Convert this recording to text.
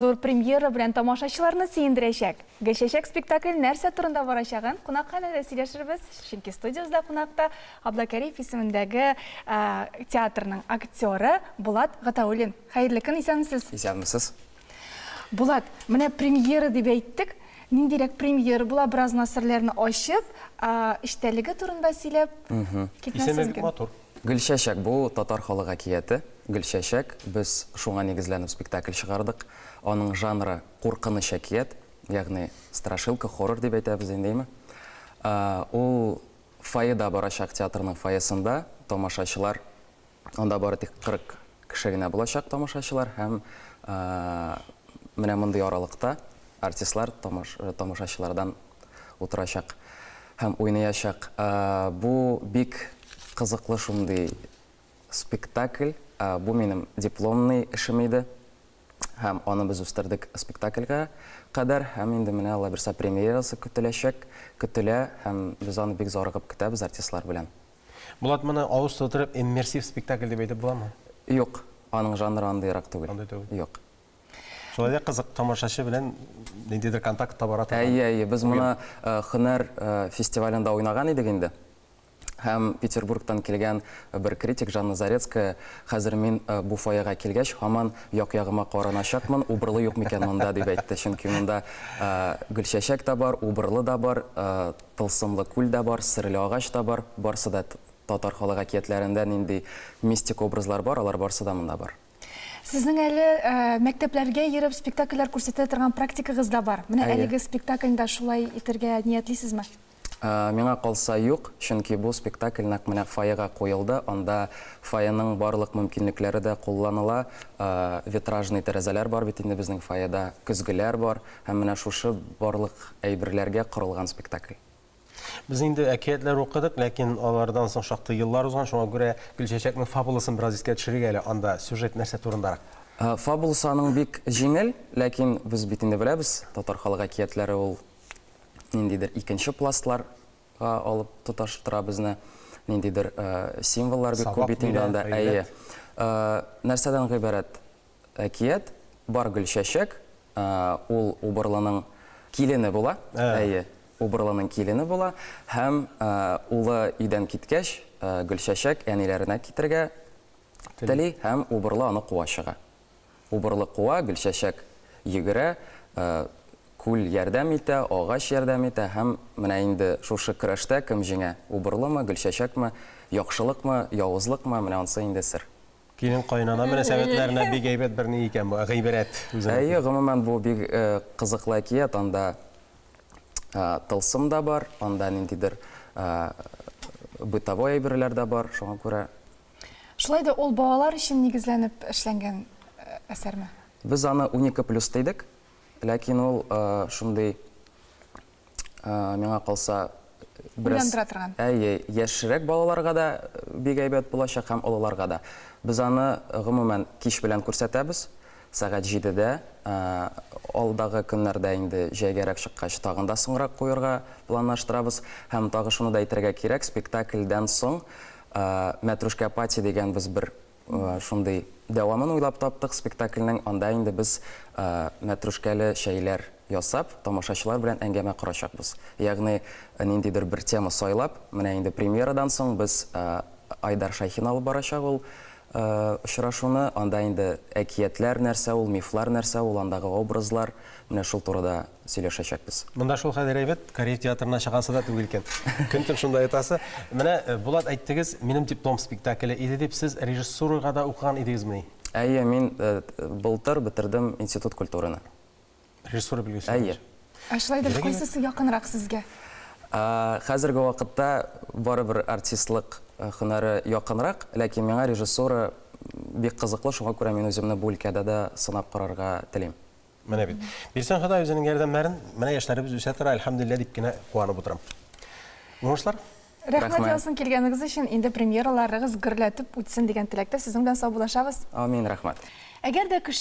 зур премьера белән тамашачыларны сөендерәчәк. Гөлчәчәк спектакль нәрсә турында барачагын кунакханәдә сөйләшербез, чөнки студиябездә кунакта Аблакәриев исемендәге театрның актеры Булат Гатауллин. Хәерле көн, исәнмесез! Исәнмесез! Булат, менә премьера дип әйттек. Ниндирәк премьера була, бераз гына серләрне ачып, эчтәлеге турында сөйләп китмәссез Исеме бик микән? матур. Гөлчәчәк, бу татар халык әкияте. Гөлчәчәк, без шуңа нигезләнеп спектакль чыгардык. Аның жанры куркыныч әкият, ягъни страшилка, хоррор дип әйтәбез инде, әйме? Ул фойеда барачак, театрның фойесында тамашачылар, анда бары тик 40 кеше генә булачак тамашачылар һәм менә мондый аралыкта артистлар тамашачылардан утырачак һәм уйнаячак. Бу бик кызыклы шундый спектакль. Бу минем дипломный эшем иде. Һәм аны без үстердек спектакльгә кадәр. Һәм инде менә Алла бирса премьерасы көтеләчәк, көтелә һәм без аны бик зарыгып көтәбез артистлар белән. Булат, моны авыз тутырып иммерсив спектакль дип әйтеп буламы? Юк, аның жанры андыйрак түгел. Андый түгел. Юк. Шулай да кызык, тамашачы белән ниндидер контакт та бара торган. Әйе, әйе, без моны Һөнәр фестивалендә уйнаган идек инде. Һәм Петербургтан килгән бер критик Жанна Зарецкая, хәзер мин бу фойега килгәч, һаман як-ягыма караначакмын, убырлы юк микән монда, дип әйтте. Чөнки монда гөлчәчәк тә бар, убырлы да бар, тылсымлы күл дә бар, серле агач та бар. Барсы да татар халык әкиятләрендә нинди мистик образлар бар, алар барсы да монда бар. Сезнең әле мәктәпләргә йөреп спектакльләр күрсәтә торган практикагыз да бар. Менә әлеге спектакльне дә шулай итәргә ниятлисезме? Миңа калса, юк, чөнки бу спектакль нәкъ менә фойега куелды, анда фойеның барлык мөмкинлекләре дә кулланыла, витражный тәрәзәләр бар бит инде безнең фойеда, көзгеләр бар, һәм менә шушы барлык әйберләргә корылган спектакль. Без инде әкиятләр укыдык, ләкин алардан соң шактый еллар узган, шуңа күрә Гөлчәчәкнең фабуласын бераз искә төшерик әле, анда сюжет нәрсә турындарак? Фабуласы аның бик җиңел, ләкин без бит инде беләбез, татар халык әкиятләре ул ниндидер икенче пластларга алып тоташтыра безне, ниндидер символлар бик күп бит инде анда. Әйе. Нәрсәдән гыйбарәт әкият? Бар Гөлчәчәк, ул Убырлының килене була. Әйе, Убырлының килене була һәм улы өйдән киткәч, Гөлчәчәк әниләренә китергә тели һәм Убырлы аны куа чыга. Убырлы куа, Гөлчәчәк йөгерә, күл ярдәм итә, агач ярдәм итә һәм менә инде шушы көрәштә кем җиңә, Убырлымы, Гөлчәчәкме, яхшылыкмы, явызлыкмы, менә ансы инде сер. Килен-каенана мөнәсәбәтләренә бик әйбәт бер ни икән бу, гыйбрәт үзенеке. Әйе, гомумән, бу бик кызыклы әкият, анда тылсым да бар, анда ниндидер бытовой әйберләр дә бар, шуңа күрә Шулай да ул балалар өчен нигезләнеп эшләнгән әсәрме? Без аны 12 плюс дидек, ләкин ул шундый, миңа калса, бераз Уйландыра торган. Әйе, яшьрәк балаларга да бик әйбәт булачак һәм олыларга да. Без аны, гомумән, кич белән күрсәтәбез, сәгать җидедә. Алдагы көннәрдә инде җәйгәрәк чыккач, тагын да соңрак куерга планлаштырабыз. Һәм тагы шуны да әйтергә кирәк, спектакльдән соң Мәтрүшкә пати дигән без бер шундый дәвамын уйлап таптык спектакльнең. Анда инде без мәтрүшкәле чәйләр ясап, тамашачылар белән әңгәмә корачакбыз. Ягъни ниндидер бер тема сайлап, менә инде премьерадан соң без Айдар Шәйхин алып барачак ул очрашуны. Анда инде әкиятләр нәрсә ул, мифлар нәрсә ул, андагы образлар, менә шул турыда сөйләшәчәкбез. Монда шул хәлләр әйбәт, Кариев театрына чыгасы да түгел икән. Көн-төн шунда ятасы. Менә, Булат, әйттегез, минем диплом спектакле иде дип, сез режиссурага да укыган идегезмени? Әйе, мин былтыр бетердем институт культураны. Режиссура белгече Әйе. Ә шулай да кайсысы якынрак сезгә? Хәзерге вакытта барыбер артистлык һөнәре якынрак, ләкин миңа режиссура бик кызыклы, шуңа күрә мин үземне бу өлкәдә дә сынап карарга телим. Менә бит. Бирсен Ходай үзенең ярдәмнәрен. Менә яшьләребез үсә тора, әлхәмдүлилләһ дип кенә куанып утырам. Уңышлар! Рәхмәт яусын килгәнегез өчен. Инде премьераларыгыз гөрләтеп үтсен дигән теләктә сезнең белән саубуллашабыз. Амин, рәхмәт. Әгәр дә кеше.